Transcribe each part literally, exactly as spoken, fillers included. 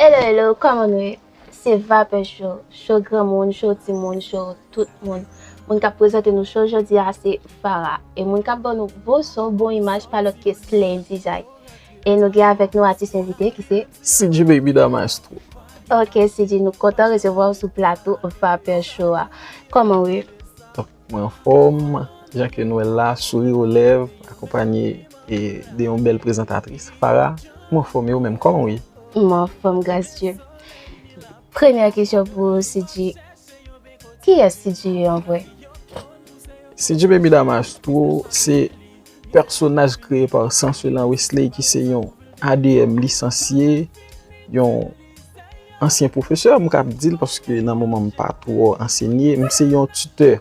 Hello, hello, kòman nou ye? Se Vapè Show, show granmoun, show timoun, show tout moun. Moun k ap prezante nou show jodi a se Farah. E moun k ap ban nou bon son, bon imaj pa lòt ke Slay Design. E nou gen avèk nou atis envite ki se C G Baby Da Maestro. Ok, C G, nou kontan resevwa w sou plato Vapè Show a. Kòman w ye? Mwen anfòm, jan ke nou wè l la, souri o lèv, akonpanye e, de yon bèl prezantatris. Farah, mwen anfòm e ou menm, kòman w ye? Mwen anfòm, gras Dye. Premyè kesyon pou ou, C G. Kiyès C G ye an vre? C G Baby Da Maestro se pèsonaj kreye pa Sanselan Wesley ki se yon A D M lisansye, yon ansyen pwofesè, m ka ap di l paske nan moman m pa twò ansenye, m se yon titè.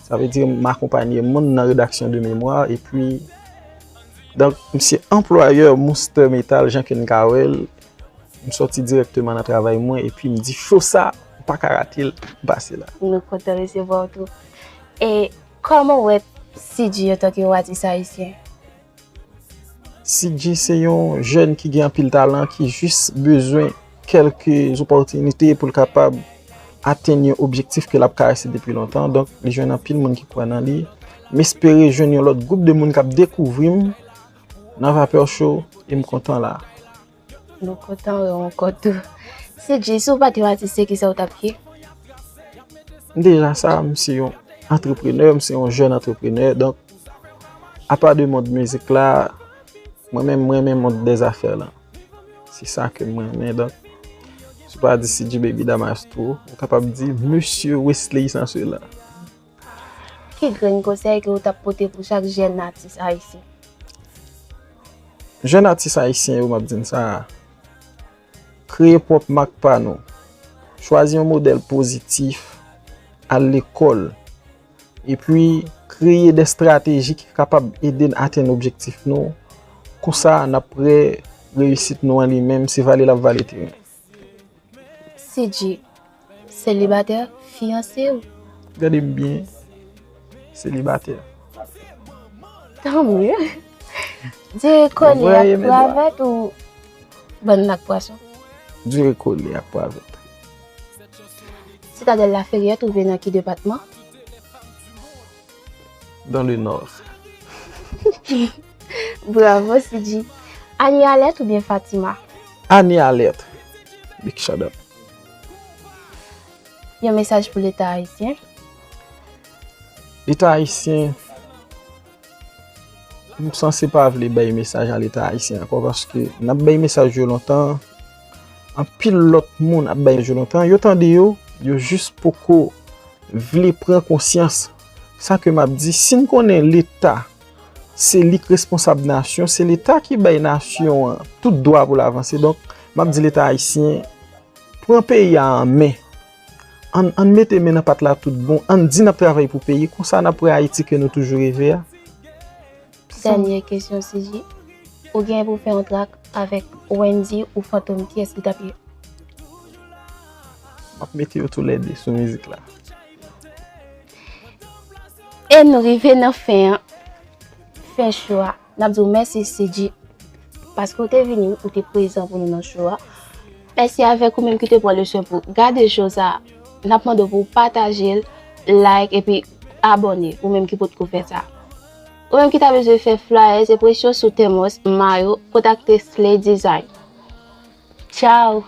Sa vle di m akonpanye moun nan redaksyon de memwa, epi, donk, m se anplwayè Monster Metal, jan ke n ka wè l, m sòti dirèkteman nan travay mwen, epi m di, "Show sa, m pa ka rate l, m pase la." Nou kontan resevwa w tou. E kòman w wè C G antanke yon atis ayisyen? C G se yon jèn ki gen anpil talan, ki jis bezwen kèlke opòtinite pou l kapab atenn yon objektif ke l ap karese depi lontan. Donk, li jwenn anpil moun ki kwè nan li. M espere jwenn yon lòt gwoup de moun k ap dekouvri m nan Vapè Show e m kontan la. Nou kontan wè w ankò tou. C G, si w pa t yon atis, se kisa w t ap ye? M deja sa, m se yon antreprenè, m se yon jèn antreprenè. Donk, apa de mond mizik la, mwen menm, mwen renmen mond dèzafè lan. Se sa ke mwen renmen. Donk, si w pa di C G Baby Da Maestro, ou kapab di Mesye Wesley Sanselan. Ki grenn konsèy ke w t ap pote pou chak jèn atis ayisyen? Jèn atis ayisyen yo, m ap di n sa, kreye pwòp mak pa nou. Chwazi yon modèl pozitif, al lekòl, epi kreye de estrateji ki kapab ede n atenn objektif nou. Konsa, n ap wè reyisit nou an li menm, se vale l ap vale teren. C G, selibatè, fiyanse ou? Gade m byen, selibatè. Tan mye. Dire kole ak bravèt ou bann lak pwason? Dire kole ak bravèt. Sitadèl Laferyè twouve nan ki depatman? Dans le Nord. Bravo, C G. Anie Alerte oubyen Fatima? Anie Alerte. Big shout out. Yon mesaj pou Leta ayisyen? Leta ayisyen, m sanse pa vle bay mesaj a Leta ayisyen ankò, paske n ap bay mesaj yo lontan, anpil lòt moun ap bay mesaj yo lontan, yo tande yo, yo jis poko vle pran konsyans. Sa ke m ap di, si n konnen Leta se li k responsab nasyon, se Leta ki bay nasyon an tout dwa pou l avanse. Donk, m ap di Leta ayisyen, pran peyi a an men. Ann, ann mete men nan pat la tout bon. Ann di n ap travay pou peyi. Konsa n ap wè Ayiti ke nou toujou reve a. Dènye kesyon, C G. Ou gen pou fè yon trak avèk Wendy ou Fantom, kiyès li t ap ye? M ap mete yo toulède sou mizik la. E nou rive nan fen an. Fen show a. N ap di w mèsi, C G, paske w te vini, ou te prezan pou nou nan show a. Mèsi avèk ou menm ki te pran le swen pou gade show sa a. N ap mande w pou w pataje l, like epi abòne, ou menm ki potko fè sa. Ou menm ki ta bezwen fè flyers, enpresyon sou tèmòs, mayo, kontakte Slay Design. Tchao!